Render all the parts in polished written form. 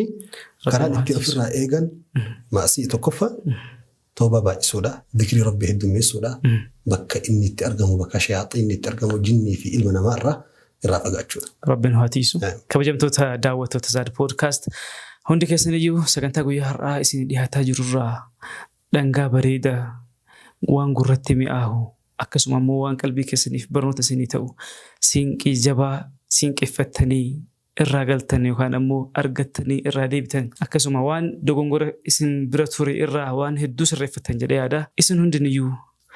Jinnoonni karaan ittiin ofirraa eegan maasii tokkoffaa toobaa baay'isuudha. Zikrii Rabbii heddummeessuudha. Bakka inni itti argamu, bakka shayaaxiinni itti argamu, jinnii fi ilma namaa irraa fagaachuudha. Rabbiin haa tiisu. Kabajamtoota daawwattoota Zaad Podcast, hundi keessaniyyuu sagantaa guyyaa har'aa isin dhiyaataa jirurraa dhangaa bareedaa, waan gurratti mi'aahu, akkasuma immoo waan qalbii keessaniif barnoota isinii ta'u, siinqii jabaa siinqeffattanii irraa galtan yookaan ammoo argattanii irraa deebitan, akkasuma waan dogongora isin bira ture irraa waan hedduu sirreeffattan jedhee yaada. Isin hundiniyyuu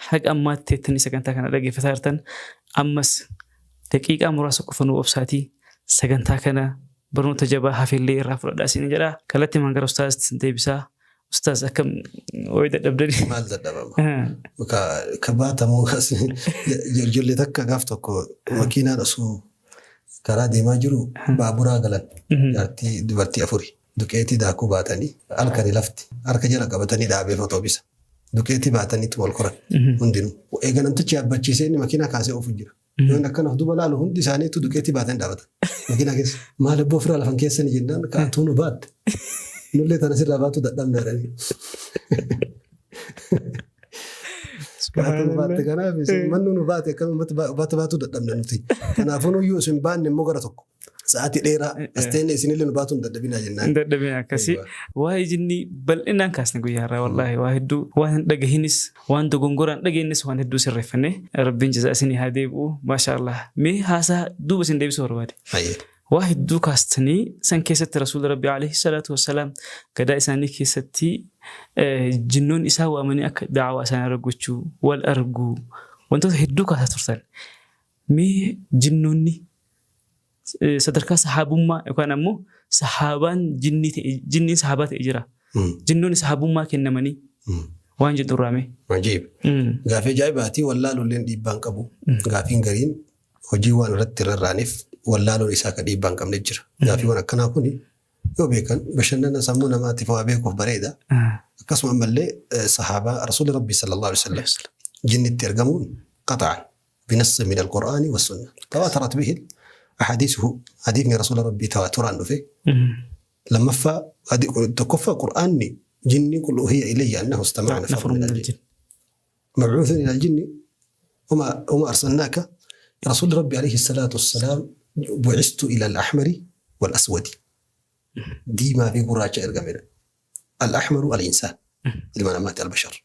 haga ammaatti teettanii sagantaa kana dhaggeeffataa jirtan, ammas daqiiqaa muraasa qofa nuu obsaatii sagantaa kana barnoota jabaa hafellee irraa fudhadhaa isin jedha. Kallattiimaan gara ustaazitti isin deebisaa. Ustaaz, akkam wayii dadhabdanii? Maal dadhabama? Ka baatamu ijoollee takka gaaf tokko makiinaan osoo karaa deemaa jiru baaburaa galan, jaartii dubartii afuri duqeetii daakuu baatanii, halkani lafti harka jala qabatanii dhaabee fotoobisa. Duqeetii baataniitu wal koran hundinuu. Eega namtichi yaabbachiisee inni makiinaa kaasee oofu jira. Yoon akkana of duuba laalu, hundi isaaniitu duqeetii baatanii dhaabatan. Makiinaa keessa. Maal abboo, ofirraa lafan keessani jennaan, kaatuu nu baatte. Nullee tana sirraa baatu dadhabna jedhanii. Kaatuu nu baatte, kanaaf isin mannu nu baate, akkamumatti baatu baatu dadhabna nuti. Kanaafuu nuyyuu isin baanne immoo gara tokko. Sa'aatii dheeraa as teenne isinillee nu baatu hin dadhabinaa jennaan. Hin dadhabin akkasii. Waa'ee jinnii bal'inaan kaasne guyyaa har'aa, wallaahi waa hedduu waan hin dhagahinis, waan dogongoraan dhageenyes waan hedduu sirreeffanne. Rabbiin jazaa isinii haa deebi'u. Maasha Allah. Mee haasaa duuba isin deebisuu barbaade. Hayyee. Waa hedduu kaastanii, san keessatti Rasuulli Rabbi alayhi salaatu wassalaam gadaa isaanii keessatti jinnoonni isaa waamanii akka da'awaa isaanii irra gochuu, wal arguu, wantoota hedduu kaasaa turtan. Mee jinnoonni sadarkaa sahaabummaa yookaan ammoo sahaabaan jinnii ta'e, jinniin sahaabaa ta'e jira. Jinnoonni sahaabummaa kennamanii waan jedhu irraa mee. Ajiib. Gaafii ajaa'ibaatii, wallaaluulleen dhiibbaan qabu. Gaafiin gariin hojii waan irratti rarraaniif wallaaluun isaa ka dhiibbaa hin qabne jira. Gaafiiwwan akkanaa kuni yoo beekan bashannana sammuu namaatiif waa beekuuf bareeda. Akkasuma ammallee sahaabaa Rasuulli Rabbii sallallahu alaihi wasallam jinnitti ergamuun qaxa'an بنص من القرآن والسنة تواترت به أحاديثه، حديثني رسول ربي تواتران dhufe. Lammaffaa, tokkoffaa, qur'aanni jinni قل أوحي إلي أنه استمع نفر من الجن مبعوث إلى الجن وما أرسلناك، رسول ربي عليه الصلاة والسلام بعثت إلى الأحمر والأسود، diimaa fi gurraacha ergamedha. الأحمر الإنسان ilma namaati, البشر،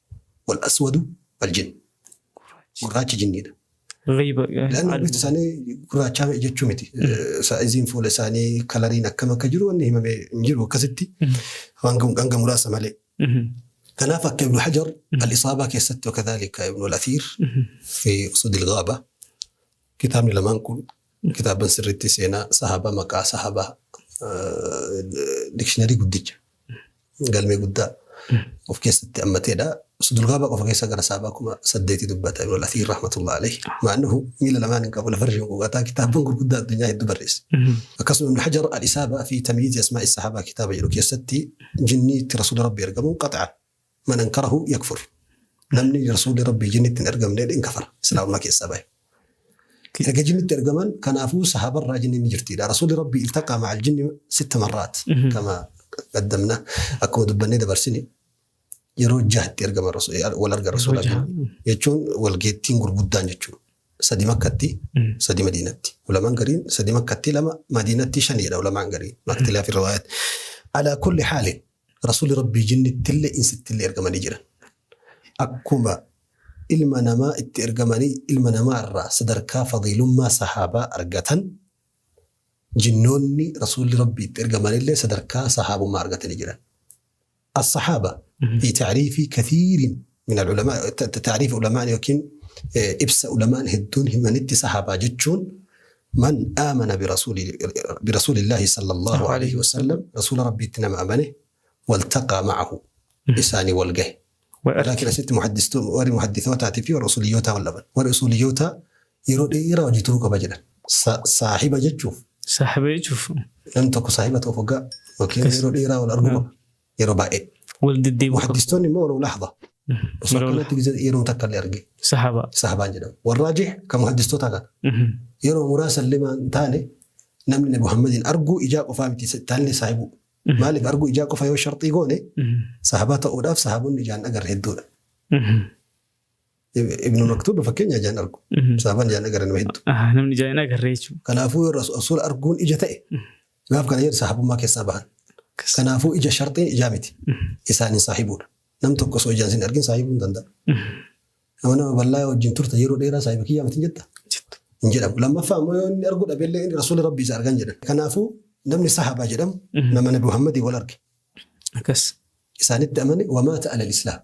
والأسود الجن، gurraachi jinniidha. Ghayba. لأنه bifti isaanii gurraachaa jechuu miti. Saayiziin fuula isaanii kalariin akkam akka jiru wanni himame hin jiru akkasitti hanga muraasa malee. Kanaaf akka Ibnu Hajar al-Isaabaa keessatti وكذلك Ibnu al-Athiir في أسود الغابة, kitaabni lamaan kun kitaaban sirriitti seenaa sahaabaa, maqaa sahaabaa, dictionary guddicha galmee guddaa of keessatti hammateedha. Usudul Ghaabaa qofa keessa gara sahaabaa 8000 dubbata Ibnu al-Athiir rahmatullah alayhi. Ma'annahu miila lamaan hin qabu, lafarra hin quqataa, kitaaban gurguddaa addunyaa hedduu barreesse. Akkasuma Ibnu Hajar al-Isaabaa fi Tamyiizi Asmaa'i Sahaabaa kitaaba jedhu keessatti jinniitti Rasuula Rabbii ergamuun qax'an من أنكره يكفر. Namni Rasuulli Rabbii jinnitti hin ergamne hin kafara. Islaamummaa keessaa bahe. Erga jinnitti ergaman, kanaafuu sahaabarraa jinni ni jirtidha. Rasuulli Rabbii التقى مع الجن ست مرات كما قدمنا, akkuma dubbannee dabarsine yeroo jahatti ergaman wal argan Rasuula jechuun walgeettiin gurguddaan jechuudha. Sadi Makkatti, sadi Madiinatti. Ulamaan gariin sadi Makkatti, lama Madiinatti, shan jedha ulamaan gariin. مع اختلاف الروايات. على كل حال Rasuulli Rabbii jinnittillee insittillee ergamanii jiran. Akkuma ilma namaa itti ergamanii ilma namaa irraa sadarkaa fadiilummaa sahaabaa argatan, jinnoonni Rasuulli Rabbii itti ergamanillee sadarkaa sahaabummaa argatanii jiran. الصحابة في تعريف كثير من العلماء, تعريف علماء yookiin ibsa ulamaan hedduun himanitti, sahaabaa jechuun من آمن برسول الله صلى الله عليه وسلم, رسول ربي nama amane, والتقى معه, isaanii wal gahe. لكن asitti muhaddistoon warri muhaddisootaati fi warri usuliyyoota wal dhaban. Warri usuliyyoota yeroo dheeraa hojii turuu qaba jedhan. Saahiba jechuuf. Saahiba jechuuf. Namni tokko saahiba ta'uuf waggaa yookiin yeroo dheeraa wal arguu qaba. Yeroo baay'ee. Wal deddeebi'uu qaba. Muhaddistoonni immoo ولو لحظة. Osoo akkanatti gizee yeroo takka illee arge. Sahaaba. Sahabaan jedhamu. والراجح kan muhaddistootaa kana. Yeroo muraasa illee hin taane namni Nabi Muhammadiin arguu ijaa qofaa miti, taallee saahibuu. Maaliif arguu ijaa qofa yoo sharxii goone sahabaa ta'uudhaaf sahaabonni ijaan agarre hedduudha. Ibnu Maktuub fakkeenya ijaan argu. Sahabaan ijaan agarre nama hedduu. Namni ijaan hin agarre jechuudha. Kanaafuu yoo rasuula arguun ija ta'e gaaf kana jedhu sahabummaa keessaa bahan. Kanaafuu ija sharxiin ijaa miti. Isaaniin saahibuudha. Nam tokko osoo ijaan sin argin saahibuu hin danda'a. Nama bal'aa wajjin turte yeroo dheeraa saahiba kiyyaa miti hin jetta? Hin jedhamu. Lammaffaa immoo yoo inni arguu dhabeellee inni rasuula rabbii isa argan jedhan. Kanaafuu namni sahabaa jedhamu nama Nabi Muhammadii wal arge. Akkas. Isaanitti amane wamaata alal islaam.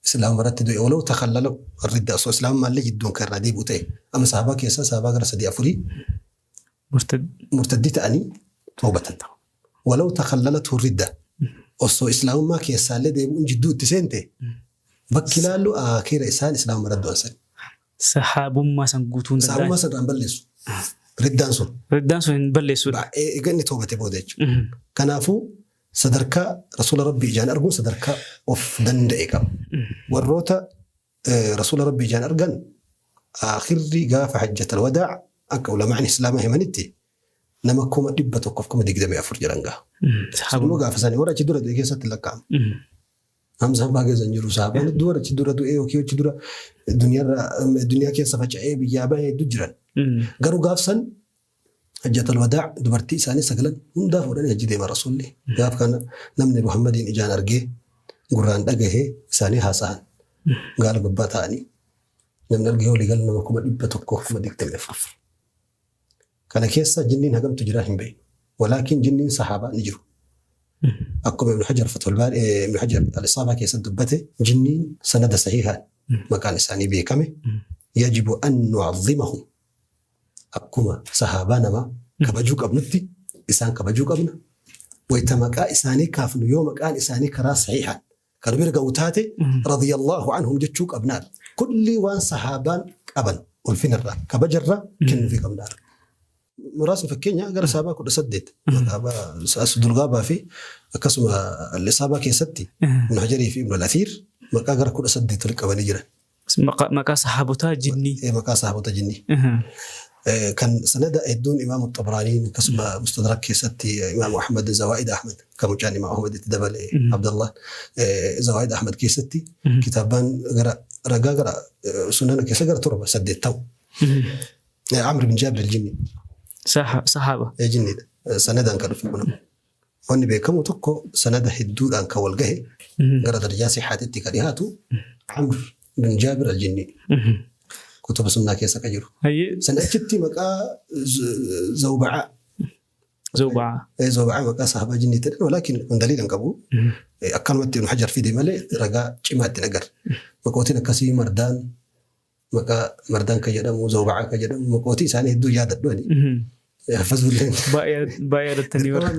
Islaamuma irratti du'e walaw takhallala ridda osoo islaamummaa jidduun kan irraa deebi'u ta'e. Amma sahabaa keessaa sahabaa gara sadii afurii murtaddii ta'anii toobatan. Walaw takhallalatu ridda osoo islaamummaa keessaallee deebi'uun jidduu itti seente bakki ilaallu akira isaan islaamuma irratti du'an sani. Sahaabummaa san guutuu hin danda'an. Sahaabummaa san irraa hin balleessu. Riddaan sun. Riddaan sun hin balleessuudha. Baay'ee eega inni toobate booda jechuudha. Kanaafuu sadarkaa rasuula rabbii ijaan arguun sadarkaa of danda'e qaba. Warroota rasuula rabbii ijaan argan akhirri gaafa hajjatal wadaa akka ulamaan islaamaa himanitti nama 124,000 jedhan gaha. Immoo gaafa sanii warra achi dura du'e keessatti lakkaa'ama. Hamzaan fa'aa keessa hin jiru. Sahabaan hedduu warra achi dura du'e yookiin achi dura duniyaa keessa faca'ee biyyaa bahee hedduu jiran. Garuu gaafsan hajjatal wadaa dubartii isaanii sagalan hundaa fuudhanii hajji deeman rasuulli. Gaaf kana namni Muhammadiin ijaan argee gurraan dhagahee isaanii haasa'an gaala gubbaa taa'anii namni argee walii gala nama 124,000. Kana keessa jinniin hagamtu jira hin beeknu. Walaakin jinniin sahaabaa ni jiru. Akkuma Ibn Hajar Fathul Baari Ibn Hajar Al-Isaabaa keessatti dubbate jinniin sanada sahihaan maqaan isaanii beekame yajibu an nu'azzimahum akkuma sahaabaa namaa kabajuu qabnutti isaan kabajuu qabna. Wayita maqaa isaanii kaafnu yoo maqaan isaanii karaa sahihaan kan bira ga'u taate radiyallahu anhum jechuu qabnaa. Kulli waan sahaabaan qaban ulfinarraa kabajarraa kennuufii qabnaa. Muraasni fakkeenya gara sahabaa 18 Asdul Ghaabaa fi akkasuma Al-Isaabaa keessatti Ibn Hajarii fi Ibn Al-Athiir maqaa gara 18 walitti qabanii jiran. Maqaa sahaabotaa jinnii. Maqaa sahaabota jinnii. Kan sanada hedduun Imaam Xabraaniin akkasuma Mustadrak keessatti Imaam Ahmad Zawaa'id Ahmad kan mucaan Imaam Ahmad itti dabale Abdallah Zawaa'id Ahmad keessatti kitaabaan gara ragaa gara sunana keessa gara torba saddeet ta'u. Amr bin Jaabir al-Jinni. Sahaaba. Jinniidha. Sanadaan kan dhufe kun. Wanni beekamu tokko sanada hedduudhaan kan wal gahe gara darajaa sixaatitti kan dhiyaatu Amr bin Jaabir al-Jinni. Kutuba sunnaa keessa kan jiru. San achitti maqaa Zawba'aa. Zawba'aa. Zawba'aa maqaa sahabaa jinnii ta'an walaakin kun daliila hin qabu. Akkanumatti Ibn Hajar fide malee ragaa cimaa itti agarra. Maqootiin akkasii Mardaan maqaa Mardaan kan jedhamu Zawba'aa kan jedhamu maqootii isaanii hedduu yaadadhu ani. Hafazulleen. Baay'ee yaadattanii warra.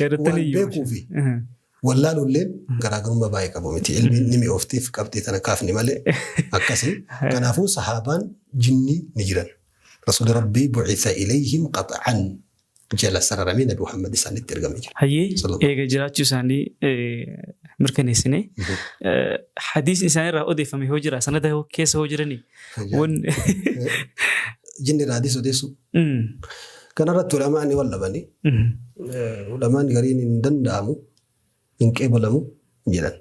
Yaadattanii Waan beekuu fi wallaaluulleen garaagarummaa baay'ee qabu miti. Ilmiin ni mi'ooftiif qabxii tana kaafni malee akkasii. Kanaafuu sahaabaan jinnii ni jiran. Rasuulli Rabbii bu'itha ilayhim qax'an jala sararamee Nabi Muhammad isaanitti ergamee jira. Hayyee eega jiraachuu isaanii mirkaneessine hadiisni isaanii irraa odeeffame hoo jira sanada keessa hoo jiranii. Jinni irraa hadiisa odeessuu. Kanarratti ulamaan ni wal dhabanii. Ulamaan gariin hin danda'amu hin qeebalamu jedhan.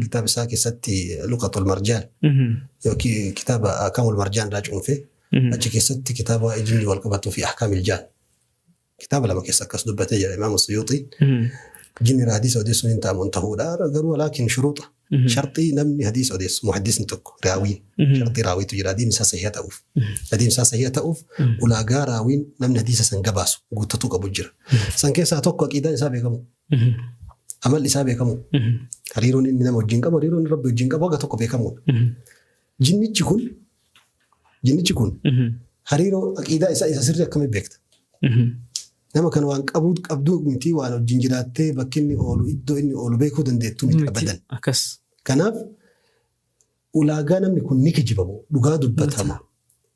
Kitaaba isaa keessatti Luqatul Marjaan yookiin kitaaba Ahkaamul Marjaan irraa cuunfee achi keessatti kitaaba waa'ee jinni wal qabatuu fi Ahkaamil Jaan kitaaba lama keessa akkas dubbatee jira Imaam Suyuuxiin. Jinni irraa hadiisa odeessuun hin ta'amu hin ta'uudha garuu walaakin shuruuxa sharxii namni hadiisa odeessu muhaddisni tokko raawiin sharxii raawiitu jira hadiisni isaa sahiha ta'uuf hadiisni isaa sahiha ta'uuf ulaagaa raawiin namni hadiisa san gabaasu guuttatuu qabu jira. San keessaa tokko aqiidaan isaa beekamu. Amalli isaa beekamu. Hariiroon inni nama wajjin qabu hariiroon rabbi wajjin qabu haga tokko beekamuudha. Jinnichi kun hariiroo aqiidaa isaa isa sirrii akkamii beekta? Nama kan waan qabuu qabduu miti waan wajjin jiraattee bakki inni oolu iddoo inni oolu beekuu dandeettu miti abadan. Akkas. Kanaaf ulaagaa namni kun ni kijibamu dhugaa dubbatama.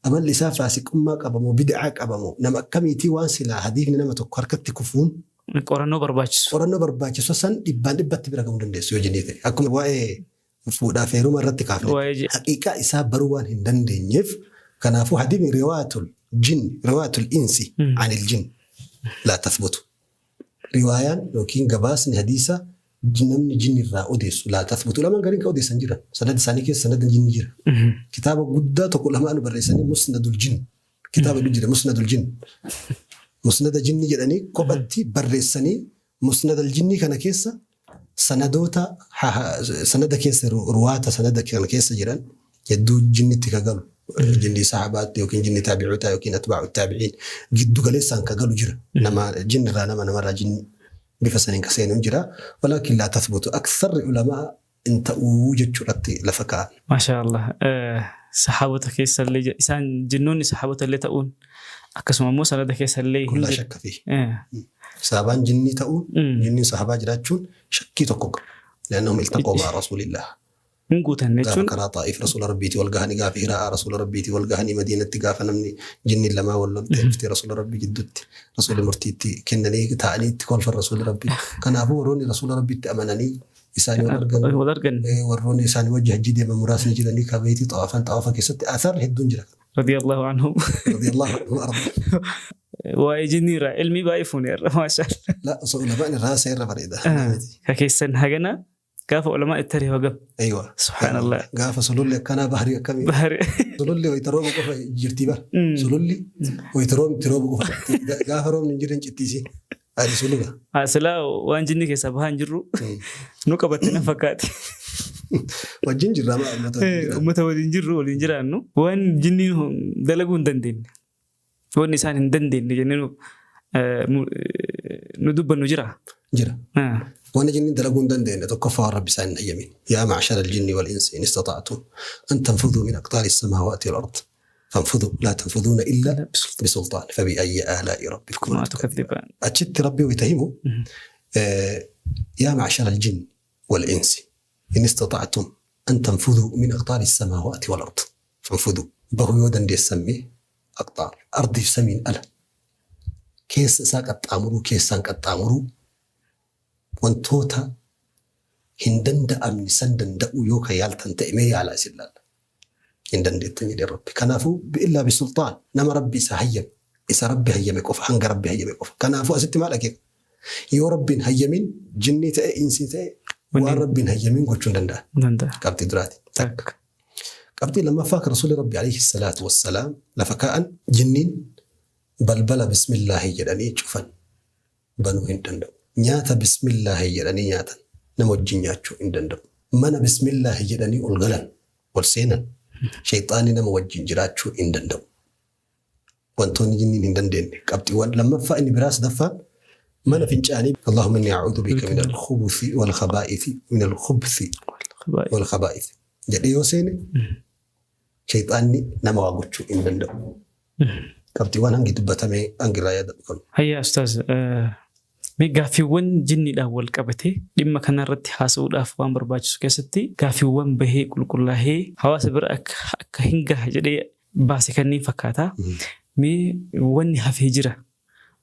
Amalli isaa faasiqummaa qabamu bid'aa qabamu nama akkamiitii waan silaa hadiifni nama tokko harkatti kufuun Qorannoo barbaachisu. Qorannoo barbaachisu san dhibbaan dhibbatti bira gahuu dandeessu yoo jinnii ta'e. Akkuma waa'ee fuudhaa fi heeruma irratti kaafne. Haqiiqaa isaa baruu waan hin dandeenyeef kanaafuu hadiifni riwaayatul jinn riwaayatul insi anil jinn laa tathbutu. Riwaayaan yookiin gabaasni hadiisa namni jinni irraa odeessu laa tathbutu. Ulamaan gariin ka odeessan jiran. Sanada isaanii keessa sanada jinni jira. Kitaaba guddaa tokko ulamaan barreessanii Musnadul Jinn. Kitaaba hedduu jira Musnadul Jinn. Musnada jinni jedhanii kophatti barreessanii Musnadal jinnii kana keessa sanadoota sanada keessa ruwaata sanada kana keessa jiran hedduu jinnitti ka galu jinnii sahabaatti yookiin jinni taabi'ootaa yookiin atbaa'u taabi'iin giddu galeessaan ka galu jira. Nama jinni irraa nama namarraa jinni bifa saniin ka seenu jira. Walaakin laa tathbutu aktharri ulamaa hin ta'uu jechuu irratti lafa kaa'an. Maashaa Allah. Sahaabota keessa illee isaan jinnoonni sahaabota illee ta'uun akkasuma immoo sanada keessa illee hin Kullaa shakka fi. Sahabaan jinnii ta'uun jinniin sahabaa jiraachuun shakkii tokko qabu. Li'annahum iltaqoo ma'a rasuulillah. Hin guutan Gaafa jechuun karaa Xaa'if rasuula Rabbiitii wal gahanii gaafa Hiraa'a rasuula Rabbiitii wal gahanii Madiinatti gaafa namni jinniin lamaa wal loltee dhuftee rasuula Rabbii jidduutti rasuulli murtiitti kennanii taa'anii itti kolfan rasuulli Rabbii. Kanaafuu warroonni rasuula Rabbiitti amananii isaanii wal argan wal argan warroonni isaanii wajji hajjii deeman muraasni jiranii kabeetii xawaafan xawaafa keessatti aathaarri hedduun jira. Radiyallahu anhum. Radiyallahu anhu arda. Waa'ee jinnii irraa ilmii baay'ee fuune irra maashaa La osoo ulamaan irraa seerra bareeda. Ka keessan hagana gaafa ulamaa itti taree hagam. Aywa. Subhaanallah. Gaafa sululli akkanaa bahrii akkamii. Bahari. Sululli wayita rooba qofa jirtii bara. Sululli wayita roobni rooba qofa. Gaafa roobni hin jirre hin cittiisi. Ani sulula. Silaa waan jinni keessaa bahaa hin jirru nu qabatte na fakkaate. Wajjin jirra maa uummata wajjin jiraannu. Uummata waliin jirru waliin jiraannu waan jinniin dalaguu hin dandeenye. Wanni isaan hin dandeenye jennee nu dubbannu jira. Jira. Wanni jinniin dalaguu hin dandeenye tokkoffaa waan Rabbi isaan hin hayyamin. Yaa ma'shara al-jinni wal insi in istata'tum an tanfudhuu min aqxaari as-samaawaati wal ard. Fanfudhuu laa tanfudhuuna illaa bisulxaan fabi'ayyi aalaa'i rabbikumaa tukadhibaan. Achitti Rabbi wayita himu yaa ma'shara al-jinni wal insi in istata'tum an tanfudhuu min aqxaari as-samaawaati wal ard. Fanfudhuu bahuu yoo dandeessan mee aqxaar ardiif samiin ala keessa isaa qaxxaamuruu keessaan qaxxaamuruu wantoota hin danda'amne san danda'uu yoo ka yaaltan ta'e mee yaalaa isin laalla. Hin dandeettan jedheen Rabbi. Kanaafuu illaa bisulxaan nama Rabbi isa hayyame isa Rabbi hayyame qofa hanga Rabbi hayyame qofa. Kanaafuu asitti maal akeeka? Yoo Rabbi hin hayyamin jinnii ta'e insii ta'e waan Rabbi hin hayyamin gochuu hin danda'an. Danda'a. Qabxii duraati. Takka. Qabxii lammaffaa kan Rasuulli Rabbi alayhi salaatu wassalaam lafa kaa'an jinniin balbala bismillaahi jedhanii cufan banuu hin danda'u. Nyaata bismillaahi jedhanii nyaatan nama wajjin nyaachuu hin danda'u. Mana bismillaahi jedhanii ol galan, ol seenan, sheyxaanni nama wajjin jiraachuu hin danda'u. Wantoonni jinniin hin dandeenne qabxiiwwan lammaffaa inni biraa sadaffaan mana fincaanii Allahumma inni a'uudhu bika min al-khubuthi wal khabaa'ithi min al-khubthi wal khabaa'ithi jedhee yoo seene sheyxaanni nama waa gochuu hin danda'u. Qabxiiwwan hangi dubbatamee hangi irraa yaadadhu kanu. Hayya ustaaz mee gaaffiiwwan jinniidhaan wal qabatee dhimma kanarratti haasa'uudhaaf waan barbaachisu keessatti gaaffiiwwan bahee qulqullaahee hawaasa bira akka hin gaha jedhee baase kanneen fakkaata. Mee wanni hafee jira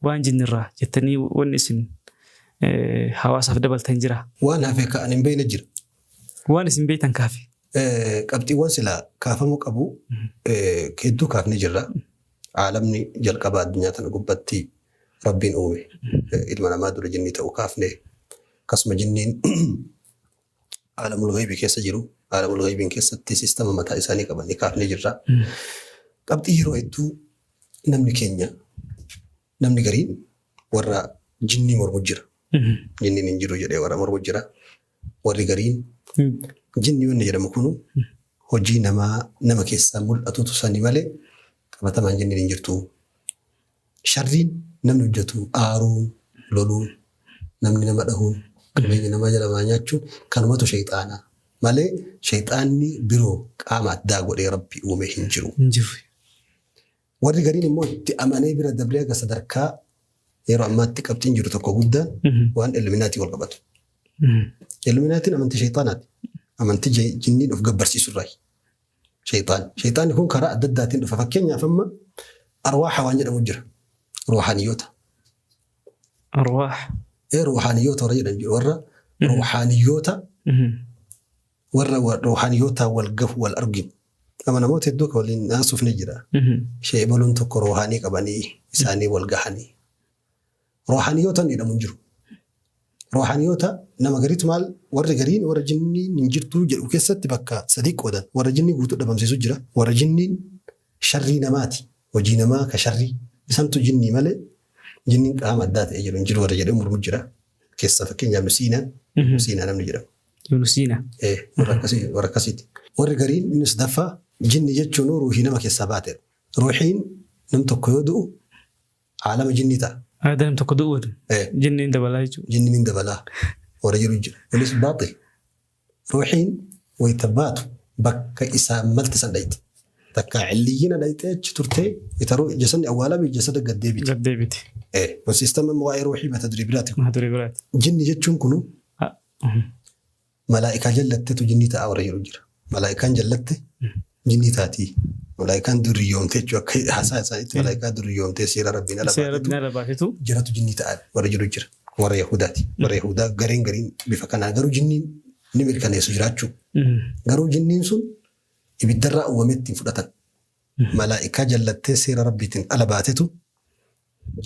waan jinnirraa jettanii wanni isin hawaasaaf dabaltan jira? Waan hafe ka ani hin beekne jira. Waan isin beektan kaafe. Qabxiiwwan silaa kaafamuu qabu hedduu kaafnee jirra. Aalamni jalqaba addunyaa tana gubbatti Rabbiin uume ilma namaa dura jinnii ta'uu kaafne. Akkasuma jinniin aalamul ghaybii keessa jiru. Aalamul ghaybiin keessatti sistama mataa isaanii qabanii kaafnee jirra. Qabxii yeroo hedduu namni keenya namni gariin warra jinnii mormu jira. Jinniin hin jiru jedhee warra mormu jira. Warri gariin jinni wanni jedhamu kunu hojii namaa nama keessaa mul'atutu sani malee qabatamaan jinniin hin jirtu. Sharriin namni hojjetu aaruun, loluun, namni nama dhahuun, qabeenya namaa jala waa nyaachuun kanumatu sheyxaana malee sheyxaanni biroo qaama addaa godhee Rabbi uume hin jiru. Hin jiru. Warri gariin immoo itti amanee bira dabree haga sadarkaa yeroo ammaatti qabxiin jiru tokko guddaan waan Illuminaatii wal qabatu. Illuminaatiin amantii sheyxaanaati. Amantii jinniin of gabbarsiisu irraayi. Sheyxaan. Sheyxaanni kun karaa adda addaatiin dhufa. Fakkeenyaaf amma arwaaha waan jedhamu jira. Ruuhaaniyyoota. Arwaah. Ee ruuhaaniyyoota warra jedhan jiru. Warra ruuhaaniyyoota warra ruuhaaniyyootaan wal gahu wal arginu. Nama namoota hedduu kan waliin haasofne jira. Ishee ebaluun tokko ruuhaanii qabanii isaanii wal gahanii. Ruuhaaniyyoota jedhamu hin jiru. Ruuhaaniyoota nama gariitu maal warri gariin warra jinniin hin jirtu jedhu keessatti bakka sadii qoodan. Warra jinnii guutuu dhabamsiisu jira. Warra jinniin sharrii namaati. Hojii namaa ka sharrii. Isantu jinnii malee jinniin qaama addaa ta'e jedhu hin jiru warra jedhee mormu jira. Keessa fakkeenyaaf Ibnu Siinaan, Ibnu Siinaa namni jedhamu. Ibnu Siinaa. Warra akkasii warra akkasiiti. Warri gariin inni sadaffaa jinni jechuun ruuhii nama keessaa baatedha. Ruuhiin nam tokko yoo du'u aalama jinnii ta'a. Aadaa nam tokko du'uun jinniin dabalaa jechuudha. Jinniin hin dabalaa warra jedhu jira. Kunis baaxil. Ruuhiin wayita baatu bakka isaan malte san dhayxi. Takka cilliyyina dhayxee achi turtee wayita jasadni awwaalame jasada gad deebiti. Gad deebiti. Kun siistama amma waa'ee ruuhii mata duree biraati. Mata duree biraati. Jinni jechuun kunu Malaa'ikaa jallattetu jinnii ta'a warra jedhu jira. Malaa'ikaan jallatte jinnii taati. Malaa'ikaan duriyyoomte jechuun akka haasaa isaaniitti malaa'ikaa duriyyoomtee seera Rabbiin ala Seera Rabbiin ala baatetu jiratu jinnii ta'a warra jedhu jira. Warra Yahudaati. Warra Yahudaa gareen gariin bifa kanaan garuu jinniin ni mirkaneessu jiraachuu. Garuu jinniin sun ibiddarraa uumamee ittiin fudhatan. Malaa'ikaa jallattee seera Rabbiitiin ala baatetu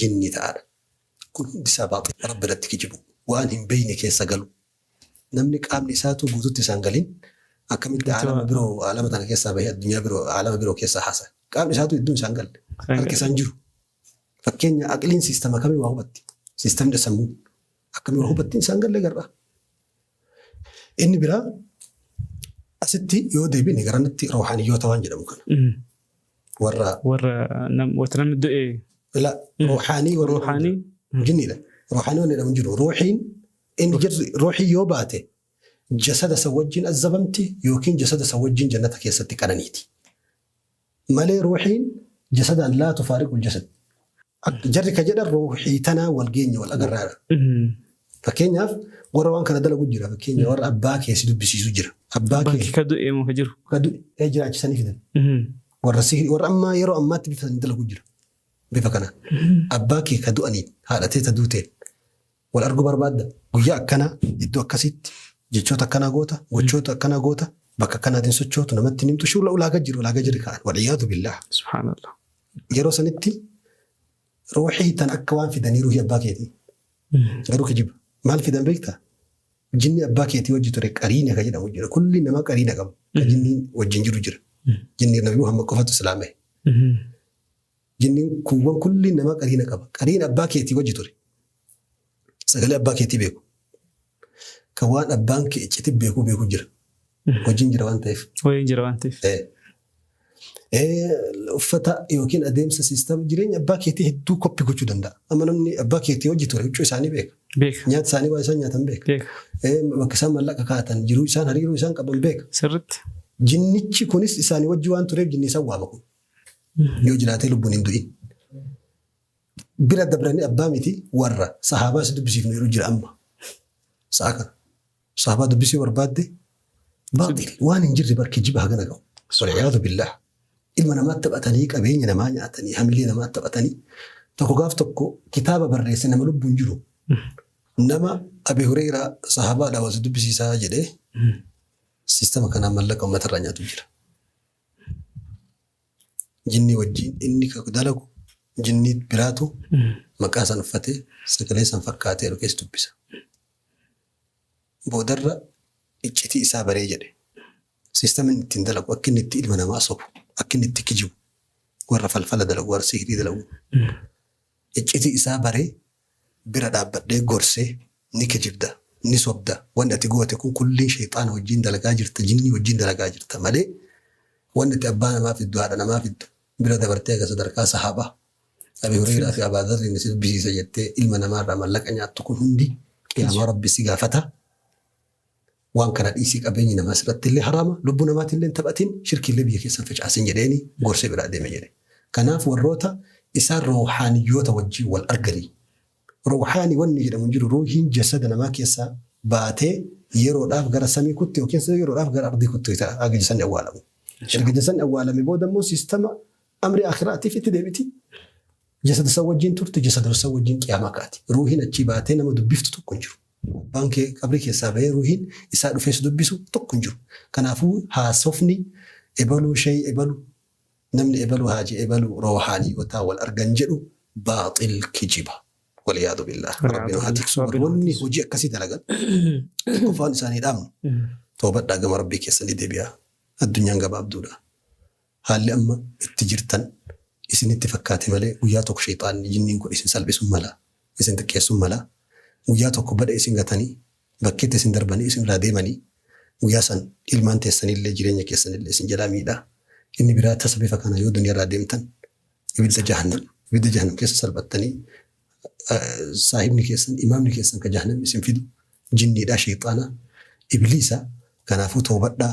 jinnii ta'aadha. Kun hundi isaa baaxil. Rabbi irratti kijibu. Waan hin beeyne keessa galu. Namni qaamni isaatuu guututti isaan galin akkamitti aalama biroo aalama tana keessaa bahee addunyaa biroo aalama biroo keessaa haasaya. Qaamni isaatuu hedduun isaan galle. Harki isaan jiru. Fakkeenya aqliin siistama kamii waa hubatti? Siistamni sammuu akkamii waa hubatti isaan galle gar'a. Inni biraa asitti yoo deebine garanatti roohaaniyyoota waan jedhamu kana. Warra Warra wata namni du'e la roohaanii warra ruuhaanii jinniidha. Roohaanii wanni jedhamu hin jiru. Ruuhiin Inni jirri ruuhiin yoo baate jasada san wajjin azzabamti yookiin jasada san wajjin jannata keessatti qananiiti. Malee ruuhiin jasadaan laa tufaariqul jasad. Jarri ka jedhan ruuhii tanaa wal geenye wal agarraadha. Fakkeenyaaf warra waan kana dalagu jira. Fakkeenya warra abbaa kee si dubbisiisu jira. Abbaa Abbaan kee kee ka du'e moo ka jiru? ka du'e jiraachisanii fidan. Warra sihrii warra ammaa yeroo ammaatti bifa saniin dalagu jira. Bifa kanaan. Abbaa kee ka du'aniin haadha tee ta duuteen Wal arguu barbaadda? Guyyaa akkanaa, iddoo akkasiitti, jechoota akkanaa goota, gochoota akkanaa goota, bakka akkanaatiin sochootu, namatti hin himtu, shuula ulaagaa jiru, ulaagaa jirri kaa'an. Wal'iyyaadu billaah. Subhaanallah. Yeroo sanitti ruuhii tan akka waan fidanii ruuhii abbaa keetii. Garuu kijiba. Maal fidan beektaa? Jinni abbaa keetii wajji ture qariina ka jedhamu jira. Kulli namaa qariina qaba. Ka jinniin wajjin jiru jira. Jinni Nabi Muhammad qofatu islaamee. Jinniin kuuwwan kulliin namaa qariina qaba. Qariina abbaa keetii wajji ture. Sagalee abbaa keetii beeku. Kan waan abbaan kee icciti beekuu beeku jira. Hojiin jira waan ta'eef. Hojiin jira waan ta'eef. Uffata yookiin adeemsa siistama jireenya abbaa keetii hedduu koppi gochuu danda'a. Amma namni abbaa keetii hojii ture huccuu isaanii beeka. Beeka. Nyaata isaanii waan isaan nyaatan beeka. Beeka. Bakka isaan mallaqa kaa'atan jiruu isaan hariiroo isaan qaban beeka. Sirritti. Jinnichi kunis isaanii wajji waan tureef jinni isaan waama kun. Yoo jiraatee lubbuun hin du'in. Bira dabranii abbaa miti warra sahaabaa si dubbisiifnu jedhu jira amma. Sa'a kana. Sahaabaa dubbisuu barbaadde baaxil waan hin jirre bar kijiba hagana ga'u. Wal'iyaadu billaah. Ilma namaa taphatanii qabeenya namaa nyaatanii hamilee namaa taphatanii tokko gaaf tokko kitaaba barreesse nama lubbuun jiru nama Abi Hureyraa sahaabaadhaa wal si dubbisiisaa jedhee siistama kanaan mallaqa uummatarraa nyaatu jira. Jinnii wajjiin inni ka dalagu jinnii biraatu maqaa san uffatee sagalee san fakkaatee dhufee si dubbisa. Boodarra iccitii isaa baree jedhe. Siistama inni ittiin dalagu akka inni itti ilma namaa sobu, akka inni itti kijibu, warra falfala dalagu, warra sihrii dalagu. Iccitii isaa baree bira dhaabbadhee gorsee ni kijibda, ni sobda, wanni ati goote kun kulliin sheyxaana wajjiin dalagaa jirta, jinnii wajjiin dalagaa jirta malee wanni ati abbaa namaa fiddu, haadha namaa fiddu bira dabartee haga sadarkaa sahaabaa Abi Hureyraa fi Abaa Dharriin si dubbisiisa jettee ilma namaa irraa mallaqa nyaattu kun hundi qiyaamaa Rabbi si gaafata. Waan kana dhiisii qabeenyi namaa sirratti illee haraama, lubbuu namaatiin illee hin taphatin, shirkii illee biyya keessa hin facaasin jedheeni gorsee biraa deeme jedhe. Kanaaf warroota isaan roohaaniyyoota wajjiin wal arganii. Roohaanii wanni jedhamu hin jiru. Ruuhiin jasada namaa keessaa baatee yeroodhaaf gara samii kutti yookiin yeroodhaaf gara ardii kutti haga jasadni awwaalamu. Erga jasadni awwaalame booda immoo siistama amri aakhiraatiif itti deebiti. Jasada san wajjiin turte, jasada san wajjiin qiyaamaa kaati. Ruuhiin achii baatee nama dubbiftu tokko hin jiru. Abbaan kee qabrii keessaa bahee ruuhiin isaa dhufee si dubbisu tokko hin jiru. Kanaafuu haasofni ebaluu shey ebalu namni ebalu haaji ebalu roohaaniyootaa wal argan jedhu baaxil kijiba. Waliyaadu billaah. Rabbi nu haa tiksu. Warroonni hojii akkasii dalagan tokkoffaan isaanii dhaabnu toobadhaa, gama Rabbii keessanii deebi'aa. Addunyaan gabaabduudha. Haalli amma itti jirtan isinitti fakkaate malee guyyaa tokko shayxaanni, jinniin kun isin salphisuun mala, isin xiqqeessuun mala. Guyyaa tokko bada isin gatanii, bakkeetti isin darbanii isin irraa deemanii, guyyaa san ilmaan teessanillee jireenya keessanillee isin jalaa miidha. Inni biraa tasa bifa kana yoo duniyaa irraa deemtan ibidda jahannam keessa salphattanii, saahibni keessan, imaamni keessan ka jahannam isin fidu jinniidha, shayxaana, ibliisa. Kanaafuu toobadhaa.